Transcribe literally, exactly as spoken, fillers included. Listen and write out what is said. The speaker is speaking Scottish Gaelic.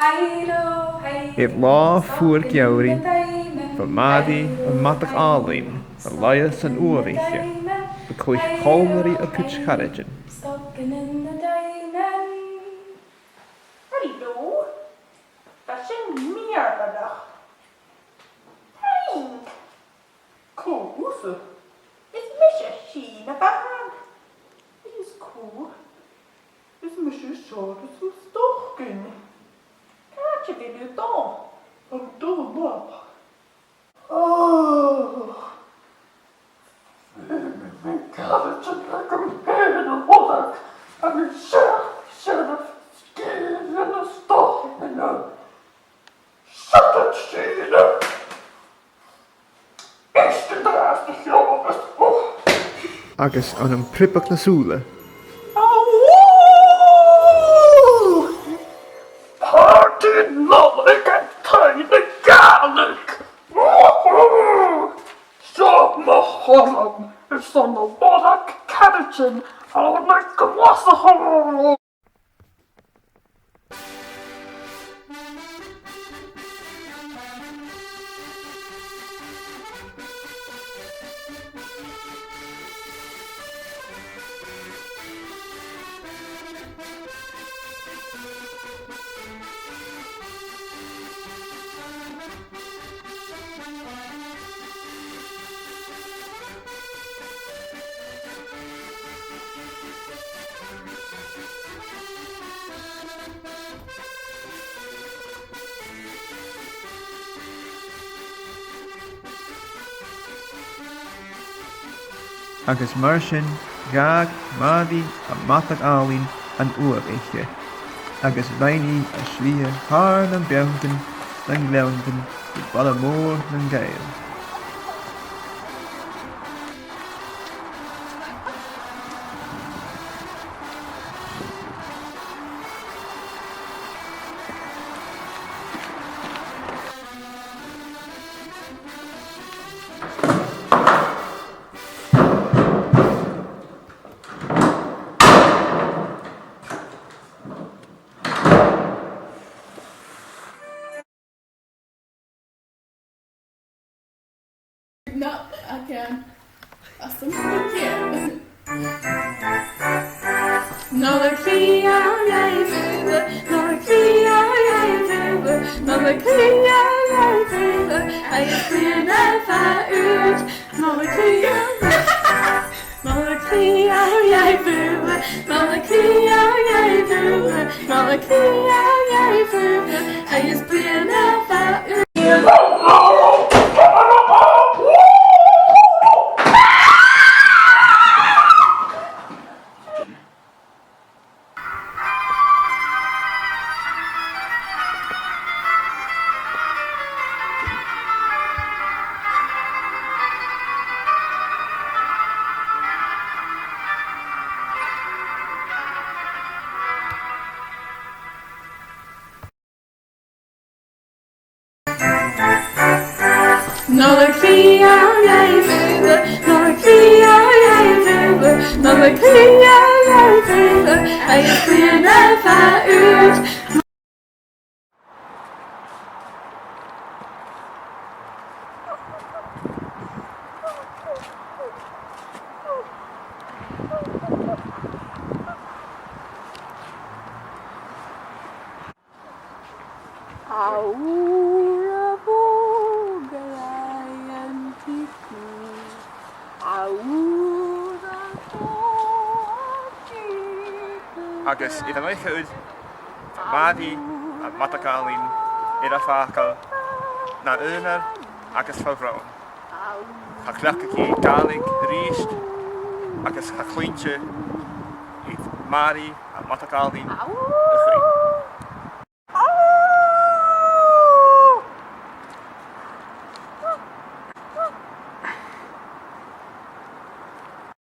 Air latha fuar geamhraidh, bha Màiri am madadh àlainn a' laighe san uamh-oidhche, a' cluich còmhla ri a cuid charaidean. Hello. Tha sin mìorbhaileach. Hey! Cò thusa? Is mise Sìne a bh' ann. Is cò? Is mise Seòras an Stocainn. Càit a bheil thu a' dol? An dol a-mach. Oh. Feumaidh mi caraidean agam fhèin a lorg, tha mi seachd searbh sgìre na stocainne. Seachad, Sìne! Èist an-dràsta, a Sheòras. Oh. Agus ann am priobadh na sùla. Aww! Pàrtaidh Nollaig aig taigh na Gàidhlig! Woohoo! Seo mo chothrom airson a lorg caraidean ann an Glaschu! Agus mar sin, dh'fhàg Màiri am madadh àlainn an uamh-oidhche, agus rinn i a slighe thar nam beanntan, nan gleanntan, gu baile mòr nan Gàidheal. No, I can. That's something, yeah. Nollaig Shìne, Nollaig Shìne, Nollaig Shìne, Nollaig Shìne, agus bliadhna fàilte. Nollaig Shìne. Nollaig Shìne, Nollaig Shìne, Nollaig Shìne, Nollaig Shìne, agus bliadhna fàilte. Nollaig Shìne, Nollaig Shìne, Nollaig Shìne, Nollaig Shìne, agus bliadhna fàilte. Aura bogarai antiku. Aura bogarai antiku. Agus air an oidhche ud, bha Màiri, am madadh àlainn, air a fàgail na aonar agus fo bhròn. Cha chleachd i Gàidhlig a-rithist agus cha cluinn i Màiri, am madadh àlainn, a-chaoidh.